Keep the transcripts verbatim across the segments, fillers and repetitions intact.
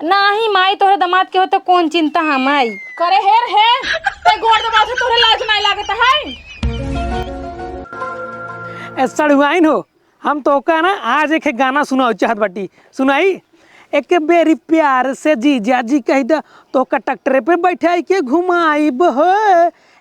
नाही माई, तोहरे दामाद के होते कौन चिंता है माई। करे हेर हे, ते गोड़ दबाव से तोहरे लाज नाही लागत है। ए सड़ुआइन हो, हम तोहका ना आज एक गाना सुनावे चाहत बाटी। सुनाई? एक बेरी प्यार से जीजा जी कहि द, तोहका ट्रैक्टर पे बैठाई के घुमाइब हो।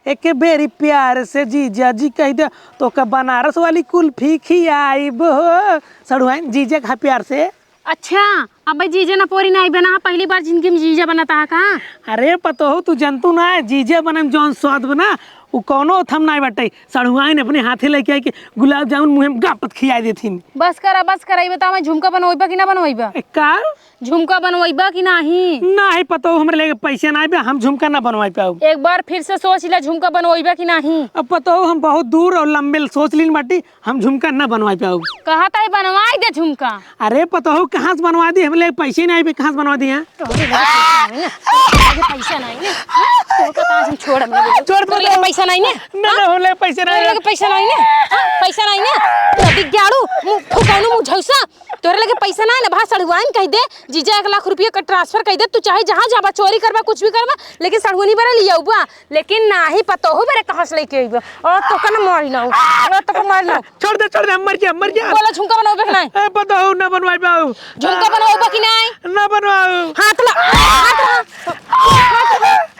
एक बेरी प्यार से जीजा जी कहि द, तोहका बनारस वाली कुल्फी खियाइब हो। सड़ुआइन, जीजा कहा प्यार से। अच्छा, अब भाई जीजा ना पोरी ना आई बना, पहली बार जिंदगी में जीजा बनत हा का? अरे पतोहू, तू जनतू ना है, जीजा बने में जौन स्वाद बना, उ कौनो थम नाई बाटे। सड़ुआइन अपने हाथे लेके आई के गुलाब जामुन मुँहे में गापत खियाई देथिन। बस करा, बस करा, ई बतावा, झुमका बनवइबा कि ना बनवइबा? ए, का? झुमका बनवइबा कि नाही? नाही पतोहू, हमरे लगे पैसे नाई बा, हम झुमका ना बनवाई पाऊ। एक बार फिर से सोच ले, झुमका बनवइबा कि नाही? अब पतोहू, हम बहुत दूर और लंबे सोच लीन बाटी, हम झुमका ना बनवाई पाऊ। कहत है बनवाई दे झुमका। अरे पतोहू, कहाँ से बनवा दी? हमरे लगे पैसे नाई बा, कहाँ से बनवा दी? हाँ? तोहरे लगे पैसा नाई ना? तोहरे लगे पैसा नाई ना? हाँ? तोहका तो आज हम छोड़ब ना। छोड़ दे तोहरे लगे पतोहू। पैसा नाई ना? ना, ना, हाँ? हमरे लगे पैसे नाई तोहरे ना। लगे पैसा नाई ना? हाँ? पैसा नाई ना? तोहरे दिग्गाड़ू, मुँह फुकाउनु, मुँह झौसा। तोहरे लगे पैसा नाई ना? भा सड़ुआइन कहि दे, जीजा एक लाख रुपया का transfer कहि दे, तू चाहे जहाँ जाबा, चोरी करबा, कुछ भी करबा, लेकिन सड़ुआइन बरा लियाउबा। लेकिन नाही पतोहू बरे कहाँ से लेके अइबा? और तोका ना मारी ना, और तोका मारी ना। छोड़ दे, छोड़ दे, हम मर गया, हम मर गया। बोला झुमका बनवाबे कि नाही? ए, पतोहू ना बनवाई पाऊ। झुमका बनवाबा कि नाही? ना बनवाऊ। हाथ ला, हाथ ला।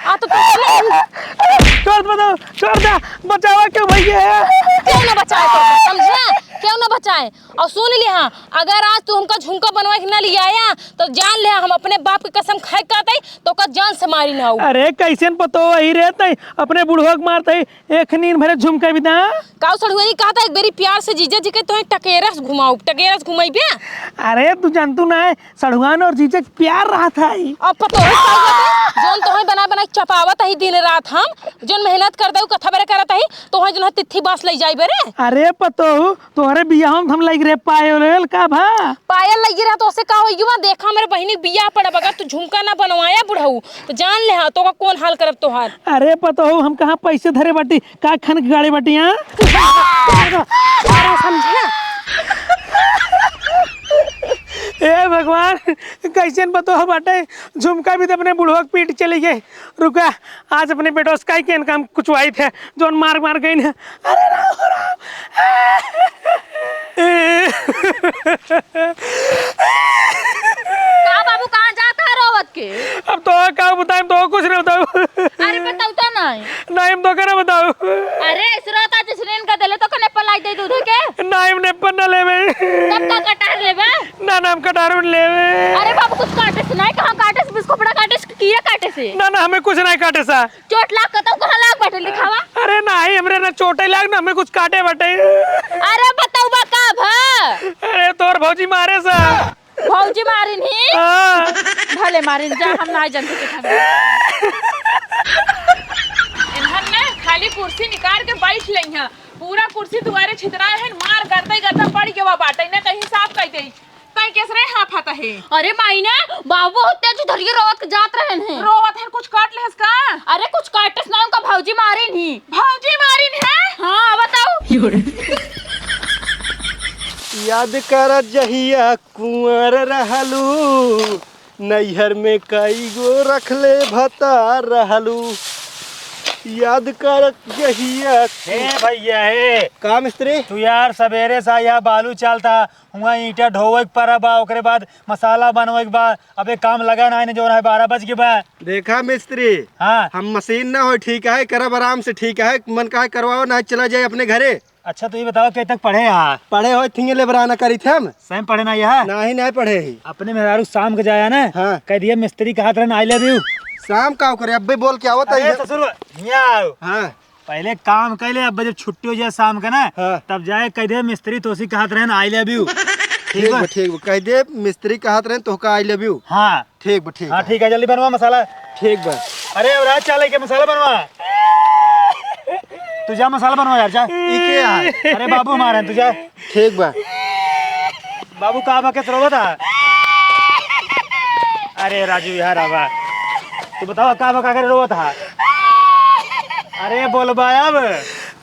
आ तो तू छोड़ दे पतोहू, छोड़ दे, बचावा क्यों भैया? क्यों ना बचाए तो, समझे? क्यों ना बचाए? और सुन लिहा, अगर आज तू हमका झुमका बनवाए के ना लियाया, तो जान लिहा हम अपने बाप की कसम खाए कहते, तोका जान से मारी ना हो। अरे कैसन पतोहू वही रहते, अपने बुढ़वा के मारते, एक नींद भरे झुमका भी दा। काऊ सड़ुआइन कहत है, एक बेरी प्यार से जीजा जी के तोहे टकेरस घुमाऊ, टकेरस घुमाई बे। अरे तू जानतू ना है, सड़ुआइन और जीजा के प्यार रहत है। अब पतोहू का बात है, जौन तोहे बना बना के चपावत है दिन रात हम, जौन मेहनत कर दे, कथा बरे करत है, तोहे जौन है तिथि बास लई जाई बरे। अरे पतोहू, तोहरे बियाह में हम लइके रहे पायल ओयल का भा? पायल लइके रहा तो ओसे का होई बा? देखा हमरे बहिनी के बियाह पड़ा, अगर तू झुमका ना बनवाया बुढ़ऊ, तो जान ले हाँ, तोका कौन हाल करब तोहार। अरे पतोहू, हम कहाँ पैसे धरे बाटी, का खन के गाड़े बाटी, हाँ? अरे समझे? ए भगवान, कैसन पतोह बाटे, झुमका भी तो अपने बुढ़वा के पीट चली गई। रुका, आज अपने बेटोस काई के इनका हम कुचवाई थे, जौन मार मार गई ना। अरे राम, राम। का बाबू, कहाँ जाता है रोवत के? अब तो का बताएं, तो कुछ नहीं बताऊ। अरे बताऊ तो नहीं। नहीं, हम तो करे बताऊ। अरे ऐसे रोता जैसे इनका दिले तो कने पलाई दे दूध के। नहीं, हम ने पन्ना लेवे। तब का कटार लेवे? ना, ना, हम कटार में लेवे। अरे बाबू, कुछ काटे से नहीं, कहाँ काटे से? बिस्कुपड़ा काटे से, कीड़ा काटे से? ना, ना, हमें कुछ नहीं काटे सा। चोट लाग के तो कहाँ लाग बाटे, दिखावा। अरे नहीं, हमरे ना चोटे लाग, ना हमें कुछ काटे बाटे। अरे बताउबा का भा? अरे तोर भौजी मारे सा। भौजी मारिन ही? हाँ। भले मारिन जा, हम ना जानते के ढंग। इन्हन ने खाली कुर्सी निकाल के बैठ लई हैं, पूरा कुर्सी दुआरे छितराए हैं, मार गर्दा गर्दा पड़ गवा बाटे, इन्हें कहीं साफ कह दे। तै केस रे हाफत है? अरे माई ने, बाबू बहुत तेज धरिए रोवत के जात रहन हैं। रोवत है, कुछ काट लेहस का? अरे कुछ काटस ना, उनका भौजी मारिन ही। भौजी मारिन है? हाँ, बताओ। याद कर जहिया कुंवर रहलू, नैहर में कई गो रखले भतार रहलू। याद कर जहिया। हे भैया, हे। का मिस्त्री? तू यार सबेरे सा यहाँ बालू चालता, हुआ ईंटा ढोवे के पड़ा बा, ओकरे बाद मसाला बनवे के बा। अबे काम लगा ना, इन्हें जो है बारह बज के बा। देखा मिस्त्री, हाँ। हम मशीन ना हो, ठीक है, करब आराम से, ठीक है, मन का है करवाओ, ना चला जाए अपने घरे। अच्छा, तो ये बताओ, कहीं तक पढ़े हा? पढ़े हो, थिंगे ले बराना करी थे हम। सही में पढ़े ना यह? नहीं, नहीं पढ़े ही। अपने मेहरारू शाम के जाया ना, हाँ। कह दिया मिस्त्री का हाथ रहना, "I love you।" शाम का करे, अब्बे बोल के आवत अरे है। ससुर, यहाँ आओ। हाँ। पहले काम कर ले, अब जब छुट्टी हो जाए शाम का ना, हाँ। तब जाए कह दे मिस्त्री तोसी का हाथ रहना, "I love you।" ठीक ठीक बा? बा, ठीक बा। कह दे मिस्त्री का हाथ रहना, तोहका "I love you।" हाँ। ठीक बा, ठीक हाँ, बा। ठीक है, जल्दी बनवा मसाला। ठीक बा। अरे, अब रात चाले के मसाला बनवा। तू जा मसाला बनवा यार, जा। ई के है? अरे बाबू हमारे हैं, तू जा। ठीक बा। बाबू का बा के रोवत है? अरे राजू यार आवा। तू बताओ का बा का करे रोवत है? अरे बोलबा अब।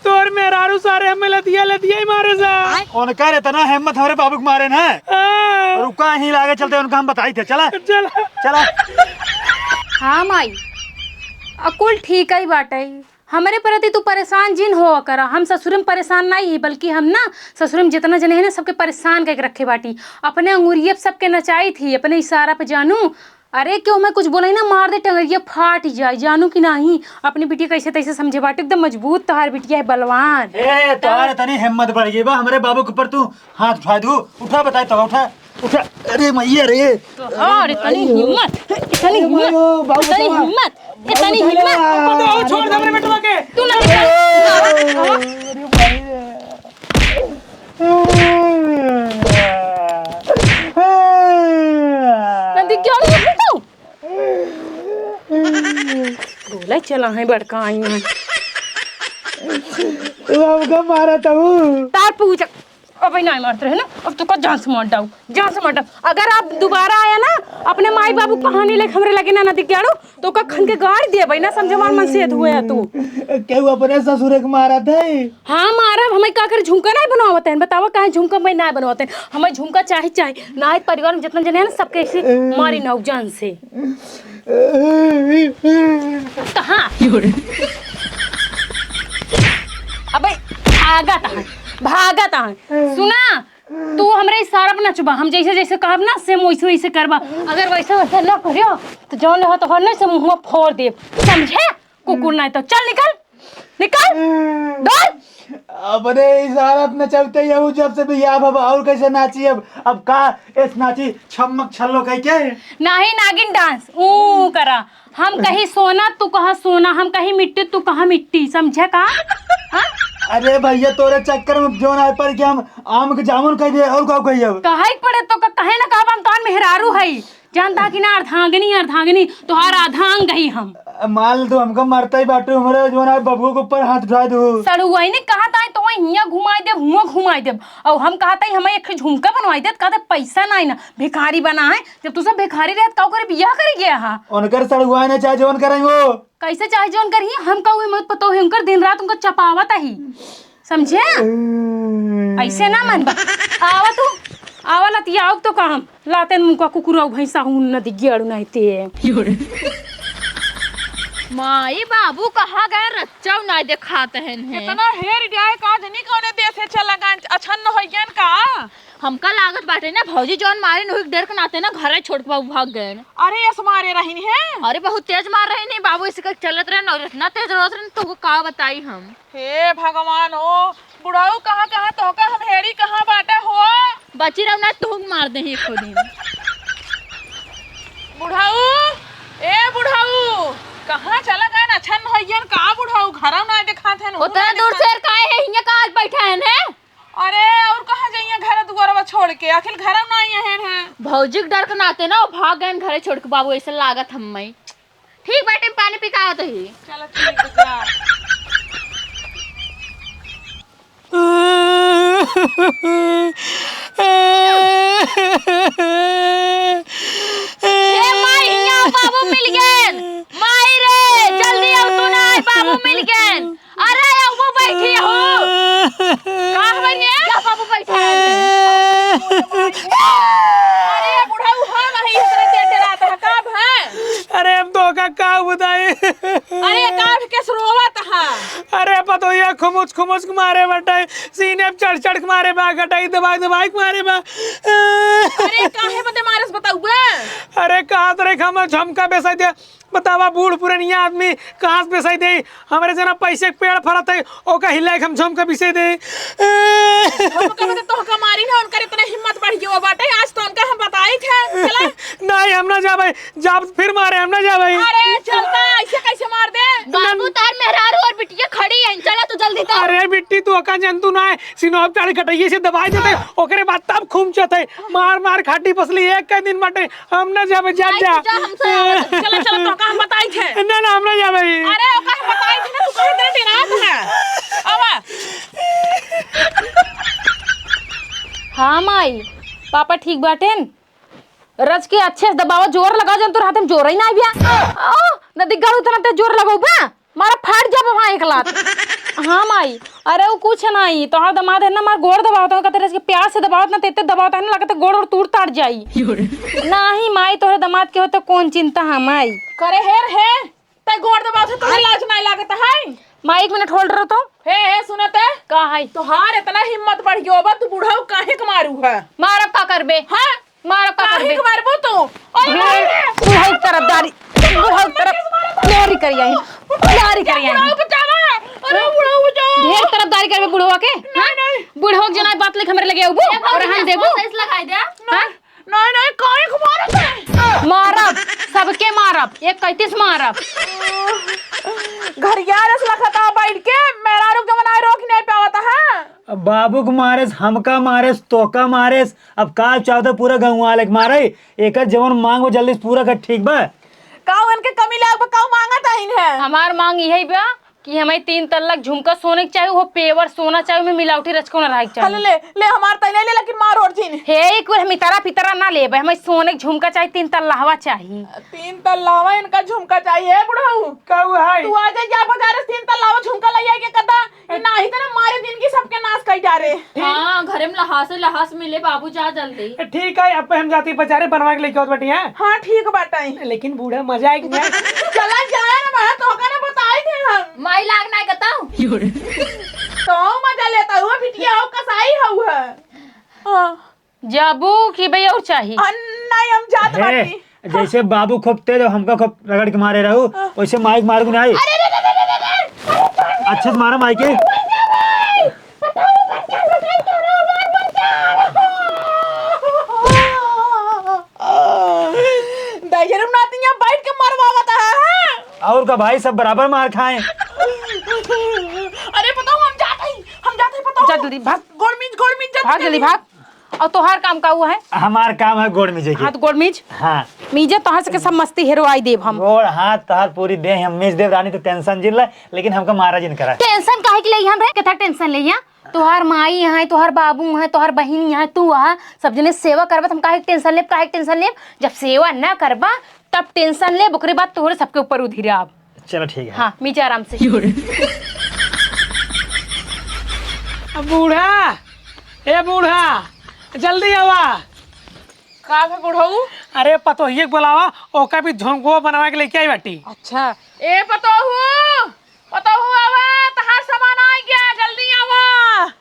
तोर मेहरारू सारे हमें लतिया लतिया ही मारे सा। उनकर इतना हिम्मत हमरे बाबू के मारे ना। हाँ। रुका, यहीं लागे चलते, उनका हम बताई थे। चला, चला। हाँ माई, अकुल ठीक ही बाटे। हमरे प्रति तू परेशान जिन होवा करा। हम ससुरे में परेशान नाहीं ही, बल्कि हम ना ससुरे में जितना जने हैं ना, सबके परेशान करके रखे बाटी। अपने अंगुरिये पे सबके नचाई थी, अपने इशारा पे जानू। अरे, केहू मैं कुछ बोले ना, मार दे, टंगरिया फाट जाए, जानू कि नाहीं। अपनी बिटिया कैसे तैसे समझे बाटी, एकदम मजबूत तोहार बिटिया है, बलवान। ए, तोहार तनी हिम्मत बढ़ गई बा, हमरे बाबू के ऊपर तू हाथ उठा दू। उठा, बताए तो, उठा। उठा, अरे मैया रे। तोहार इतनी हिम्मत, इतनी हिम्मत, इतनी हिम्मत, इतनी हिम्मत। छोड़ दे हमरे बेटवा के। तू ना निकल। अरे माई रे। नदी क्या हो गया तू? बोला चला है बड़का आई है। तू हमका मारा तू। तार पूछ। अबे नाहीं मारत रहे ना, अब तो का जान से मार डाऊ, जान से मार डाऊ। अगर आप दोबारा आया ना, अपने माई बाबू कहानी लेके हमरे लगे ना, ना दिग्याड़ू, तो का खन के गाड़ देबे ना, समझे हमार मन से हुए है तू। केहू अपने ससुरे के मारत है? हाँ मारब, हमें का कर झुमका नाहीं बनवावत है, बतावा काहे झुमका मैं नाहीं बनवावत है, हमें झुमका चाही चाही, नाहीं परिवार में जितना जने हैं ना सबके ऐसे मारी ना जान से। कहाँ? अबे भागत है, भागत है। सुना, तू हमरे इशारा पे नचबा, हम जैसे जैसे कहब ना, same वैसे वैसे करबा। अगर वैसे वैसे ना करियो, तो जौन हो तो नहीं से मुँह फोड़ देब, समझे? कुकुर नहीं तो चल निकल, निकल, दौड़। अपने इशारा पे नचबते ही हूँ, जब से बियाह भवा, और कैसे नाची अब? अब का ऐस नाची छम्मक छल्लो कह के? नहीं नागिन dance, ऊ करा। हम कही सोना, तू कहा सोना, हम कही मिट्टी, तू कहा मिट्टी, समझे का? हाँ? अरे भैया, तोरे चक्कर में जौन आए पड़ के हम आम के जामुन कह दे, और का कही अब? कहे के पड़े तो का, कहे ना का, हम तोहार मेहरारू है, जानता कि ना, अर्धांगिनी, अर्धांगिनी, तोहार आधांग ही हम। माल तू हमका मरता ही बाटू, हमरे जौन आए बबुओ के ऊपर हाथ उठा दू। सड़ुआई ने कहा था तो वहीं हियाँ घुमाई देब, हुआं घुमाई देब, और हम कहा था हमें एक झुमका बनवाई दे, कहते पैसा ना, ना भिखारी बना है, जब तू सब भिखारी रहत, काऊ करे बियाह करे गया हा? उनकर सड़ुआ ने चाहे जौन करें वो। कैसे चाहे जौन करी? हम काऊ मत पतो है, उनकर दिन रात उनका चपावत ही। समझे? ऐसे ना मन बा। आवा तू, आवा लतियाऊ तो काम। लाते मुका कुकुरा भैंसा हूँ न दिग्याड़ू नहीं ते। माई बाबू कहाँ गए? रच्चौ ना देखात हैं। कितना हेर जाए का जनी कौने देश है चला गए, अछन्न हो गए का? हमका लागत बाटे ना, भौजी जौन मारिन, ओही के डर के नाते ना घरे छोड़ के बाबू भाग गए। अरे, ऐस मारे रहिन है? अरे, बहुत तेज मार रहिन है बाबू, इसे चलत रहे ना, और इतना तेज रोत रहे, तो का बताई हम। हे भगवान हो, बुढ़ऊ कहाँ, कहाँ तोहका हम हेरी, कहाँ बाटे हो? बची रहो ना, तोहक मार दे एको दिन। बुढ़ऊ, ए बुढ़ऊ, कहाँ चला गए ना? छन होइयन का बुढ़ऊ, घरौ ना देखात है, उतना दूर से काहे है, हियाँ का आज बैठा है, हैं? अरे, और कहाँ जाइए घर दुआरवा छोड़ के? आखिर घरौ ना आइए हैं, हैं? भौजी के डर के नाते ना, वो भाग गए घरे छोड़ के बाबू, ऐसे लागत हम्मे। ठीक बाटे, पानी पी के आवत ही। चलो, ठीक बा, जा। ए माई, हियाँ बाबू मिल गए। माई रे, जल्दी आओ तू ना, बाबू मिल गए। अरे, अब वो बैठी हो। का हवन ये? जा बाबू बैठा है। अरे, बुढ़ऊ, हाँ, वही इतने देर डरात है, का भा? अरे, हम तोहका का बताई? अरे, काठ के रोवत हा। अरे, पतोहिया खुमुच खुमुच के मारे बटाई, सीने पे चढ़ चढ़ के मारे बा, गटाई दबाई दबाई के मारे बा। अरे, काहे बदे मारस बताउबे? अरे, कहत रहे कि हम झमका बेसाई दे, बतावा, बूढ़ पुरनिया आदमी कहाँ से बेसाई दे? हमरे जना पैसे के पेड़ फरत है, ओका हिलाए के हम झमका बेसाई दे। झमका में तो तोहका मारी ना, उनकर इतना हिम्मत बढ़ गयो बाटे, आज तो उनका हम बताई थे। चला। नहीं, हम ना जाबे, जाब फिर मारे, हम ना जाबे। अरे, चलता, ऐसे कैसे मार दे? बाबू, तार मेहरारू और बिटिया खड़ी है, चला तू जल्दी तो। अरे बिट्टी, तू ओका जंतु ना है, सिनोप चाड़ी कटैये से दबाई देते, ओकरे बाद तब खूम चते, मार मार खाटी पसली एक के दिन बाटे, हम ना जाबे, जा, जा। जा, हमसे आवे। चला, चला, तोका हम बताई थे। ना, ना, हम ना जाबे। अरे, ओका हम बताई थे ना, तू काहे इतने डेरात है? आवा। हाँ, माई, पापा ठीक बाटेन? रच के अच्छे से दबावा, जोर लगा, जन तोर हाथे में जोर ही ना आइबिया। आ, नदी गाड़ू तना ते जोर लगाऊ बा। मारा फाट जाब वहाँ एक लात। हाँ माई, अरे उ कुछ नाहीं, तोहार दमाद है ना, हमार गोड़ दबावत है, कहते रहे कि प्यार से दबावत ना, तेते दबावत है ना, लगत है गोड़ ओड़ टूट ताट जाई। नाहीं माई, तोहरे दमाद के होते कौन चिंता है माई। करे हेर हे, तै गोड़ दबावत है, तोहरे लाज नाहीं लागत है? माई एक मिनट होल्ड रहो तो। हे हे, सुनत है? का है? तोहार इतना हिम्मत बढ़ गयो बा, तू बुढ़ऊ काहे के मारू है? मारब का करबे? हाँ? मारब का काहे करबे? के मारबो तू? अरे ढेर बाप रे! बुढ़ऊ तरफदारी, बुढ़ऊ तरफदारी करिया है, दारी करिया है। बुढ़ऊ बचावा! अरे बुढ़ऊ बचावा! ढेर तरफदारी करबे बुढ़वा के? नहीं, हाँ? नहीं। बुढ़ऊ के जनाई बात लेके हमरे लगे अउबो ए भौजी, और हम देबो? चश्मा सही से लगाई दे। हाँ? नहीं, नहीं, काहे के मारत है? मारब, सबके मारब, एक कैतीस मारब। घरियार अस लखता बैठ के, मेहरारू के बनाए रोक नहीं पावत है। अब बाबू के मारेस, हमका मारेस, तोका मारेस, अब का चाहते पूरा गाँव वाले के मारे? एकर जवन मांग वो जल्दी से पूरा कर, ठीक बा? का उनके कमी लाग बा, का मांगत है इन्हें? हमार मांग यही बा कि हमें तीन तल्ला झुमका सोने के चाही, वो पेवर सोना चाही, में मिलावटी रचको ना रहे के चाही। ले, ले, ले, हमार तय ले ले, लेकिन मार और जिन। हे, एक बार हम इतरा पितरा ना लेबे, हमें सोने के झुमका चाही, तीन तल्ला हवा चाही। तीन तल्ला हवा इनका झुमका चाहिए, बुढ़ऊ। का हुआ है? तू आ जा, जा बाजार से तीन तल्ला हवा झुमका ले आए के कदा, ये नाही तो ना मारे जिनगी सबके नाश कर डारे। हाँ, घरे में लहास लहास मिले, बाबू जा जल्दी। ठीक है, अब हम जाती बाजारे बनवा के लेके आवत बाटी, हैं? हाँ, ठीक बाटे। लेकिन बूढ़ा मजा आएगी ना। चला जाए ना, मैं तो ओकरे बताई थे हम। माई लाग ना बताऊ। तो मजा लेता हुआ बिटिया हो, कसाई हो है। हाँ। जाबू कि भाई और चाही? आ, नहीं, हम जात हे, बाटी। जैसे बाबू खूब तेज, हमका खूब रगड़ के मारे रहू, हाँ। वैसे माई के मार को नहीं आई। अरे, अरे, अरे, अरे, अरे, अरे, अच्छे से मारा माई के। दैजरम नातिया बैठ के मरवावत है, हाँ? और का भाई, सब बराबर मार खाए। अरे बताओ, हम जाते ही, हम जाते ही, बताओ। जा जल्दी भाग। गोड़ मीज, गोड़ मीज, जा भाग जल्दी जल्दी। भाग। और तोहार काम का हुआ है? हमार काम है गोड़ मीजे के। हाँ, तो गोड़ मीज। हाँ। मीजे तोहार से के सब मस्ती हेरवाई देब हम। गोड़ हाथ तोहार पूरी देह हम मीज देब रानी, तू टेंशन जिन ले, लेकिन हमका मारा जिन करा। टेंशन काहे के लिए हम रे? कितना टेंशन ले यहाँ? तोहार माई यहाँ है, तोहार बाबू यहाँ है, तोहार बहिन यहाँ है, तू वहाँ, सब जने सेवा करबा, त हम काहे के टेंशन लेब, काहे के टेंशन लेब? जब सेवा ना करबा, तब टेंशन लेब, ओकरे बाद तोहरे सबके ऊपर उधिराब। चलो ठीक है। हाँ, मीजा आराम से। अब बूढ़ा, ए बूढ़ा, जल्दी आवा। का भे बुढ़ऊ? अरे पतोहिए के बुलावा, ओका भी झोंकवा बनवा के लेके आई बाटी। अच्छा। ए पतोहू, पतोहू आवा, तहार सामान आ गया, जल्दी आवा।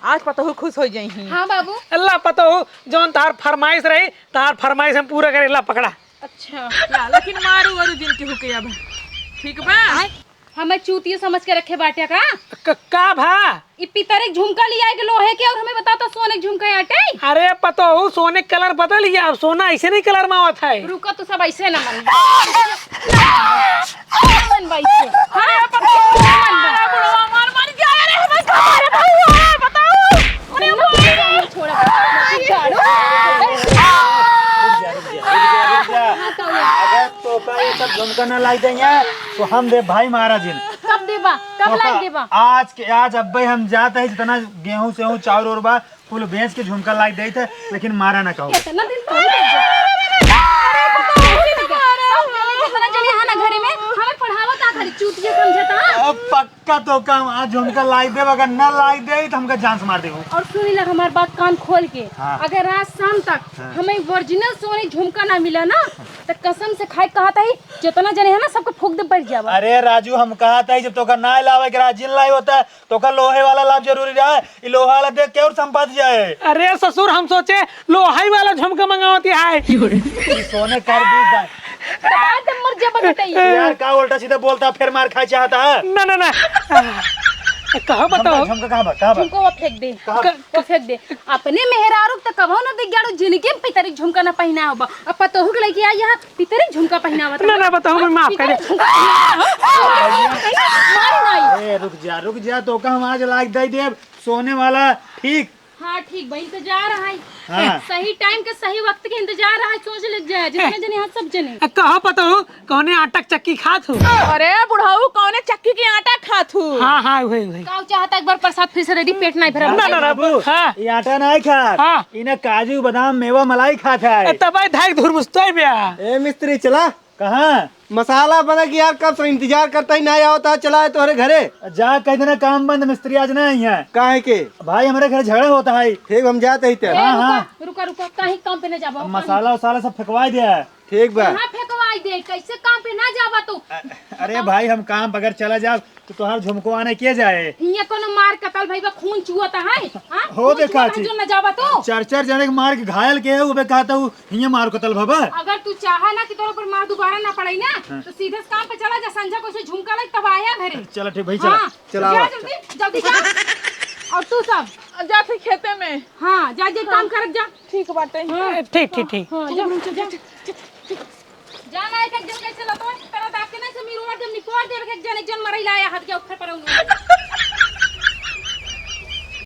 आज पतोहू खुश हो जाई ही। हाँ बाबू। अल्लाह पतोहू, जौन तहार फरमाइश रही, तहार फरमाइश हम पूरा करे, ला पकड़ा। अच्छा। ला, लेकिन मारू वारू जिन केहू के अब। ठीक बा? हमें चूतिया समझ के रखे बाटे का? क-, का भा? ई पितरे के झुमका लिया के लोहे के और हमें बताओ तो सोने के झुमका आटे? अरे पतोहू, सोने के कलर बदल गया, अब सोना ऐसे नहीं कलर में आवत है। रुका तो सब ऐसे ना मन। मन बाई से। हाँ, पतोहू, मन बा। बुढ़वा मार मार के आया रे, हमें का मारे बा, बताओ। अरे वो छोड़ा। झाड़ू। रुक जा, रुक जा, रुक जा, रुक जा। अगर तोका ये सब झुमका ना लाई देंगे, तो हम दे भाई महाराज जी। कब देबा? कब तोका लाई देबा? आज के, आज अब्बे हम जात है, जितना गेहूं सेहूं चाउर और बा, कुल बेच के झुमका लाई देत है, लेकिन मारा ना कहो। इतना दिन तो नहीं देबा। अरे, पता नहीं, सब जने जितना जने है ना घरे में, हमें पढ़ावा का खाली चूतिया समझता। अब पक का तो काम आज हमका लाई देब, अगर ना लाई दे तो हमका जान से मार देबो। और सुनी ला हमार बात कान खोल के, हाँ। अगर आज शाम तक हाँ। हमें ओरिजिनल सोने झुमका ना मिला ना, तो कसम से खाए कहत ही, जितना जने है ना सबको फूंक दे बैठ जावा। अरे राजू, हम कहत ही जब तोका ना लावे के रहा, जिन लाई होता, तोका लोहे वाला लाभ जरूरी रहा, ई लोहा वाला देख के और संपत जाए। अरे ससुर, हम सोचे लोहाई वाला झुमका मंगावती है। ई सोने कर दी बा। दांत मर जा बगटई। यार, का उल्टा सीधा बोलता, फिर मार खाए चाहता है? ना, ना, ना। कहाँ बताओ? झुमका, झुमका कहाँ बा? कहाँ बा? झुमका वो फेंक दे। कहाँ? क-, वो फेंक दे। अपने मेहरारू त कबो न देख जाड़ो, जिनके पितरी झुमका न पहिना होबा। अब पतोहू के लइके आई यहाँ, पितरी झुमका पहिनावत ना, है। ना, बताओ, मैं माफ कर दे। पितरी झुमका पहिनावत है। मारी नहीं। ए, रुक जा, रुक जा, तोका हम आज लाग दे देब, सोने वाला, ठीक। हाँ, ठीक बा, इंतजार है। हाँ। सही टाइम के सही वक्त के इंतजार है, सोच ले जाए, जितने जने हैं, सब जने। आ, कहाँ पता हो, कौने आटा के चक्की खात हो? अरे बुढ़ऊ, कौने चक्की के आटा खात हो? हाँ, हाँ, वही, वही। का चाहता एक बार प्रसाद फिर से दे दी, पेट नहीं भरा। ना, ना, ना, बाबू, हाँ। ये आटा नहीं खात। हाँ। इन्हें काजू, बादाम, मेवा, मलाई खात है। ए, तब आई धाई धुरमुस्ताई बे। ए, मिस्त्री, चला। कहाँ? मसाला बना कि यार, कब से इंतजार करता ही, ना आवत है, चला है तोहरे घरे। जा कह देना काम बंद, मिस्त्री आज ना आई है। काहे के? भाई, हमरे घर झगड़ा होता है। ठीक, हम जाते ही ए, तब। हाँ, रुका, हाँ। रुका, रुका, कहीं काम पे न जाबो, अब कहीं। मसाला उसाला सब फेंकवाई दिया है। ठीक बा। कहाँ फेंकवाई दे? कैसे काम पे ना जाबा तू? अ-, अरे बताओ। भाई, हम काम बगैर चला जाब तो तोहार झुमको आने के जाए? हियाँ कोनो मार कतल भइबा, खून चुअता है? हाँ? हो खून देखा चुअता है छी। जो न जाबा तू? चार चार जने के मार के घायल के है, उबे कहता हूँ, हियाँ मार कतल भबा। अगर तू चाहा ना कि तोर ऊपर मार दोबारा ना पड़े ना, हाँ। तो सीधे से काम पे चला जा, संझा को से झुमका लाई तब आया घरे। चला ठीक भाई, चला। हाँ। चला जा आवा। जल्दी, जल्दी जा। और तू सब? जाते खेते में। हाँ, जा, जा, काम करत जा। ठीक बाटे। हाँ। ठीक, ठीक, ठीक। हाँ, जा, जा, जा, जा। जा ना, एक एक जन कैसे लतो है, तेरा दाँत के ना से मीरुआ जब निपोर देवे के एक जन, एक जन मरई लाया हाथ के ऊपर पर उंगली।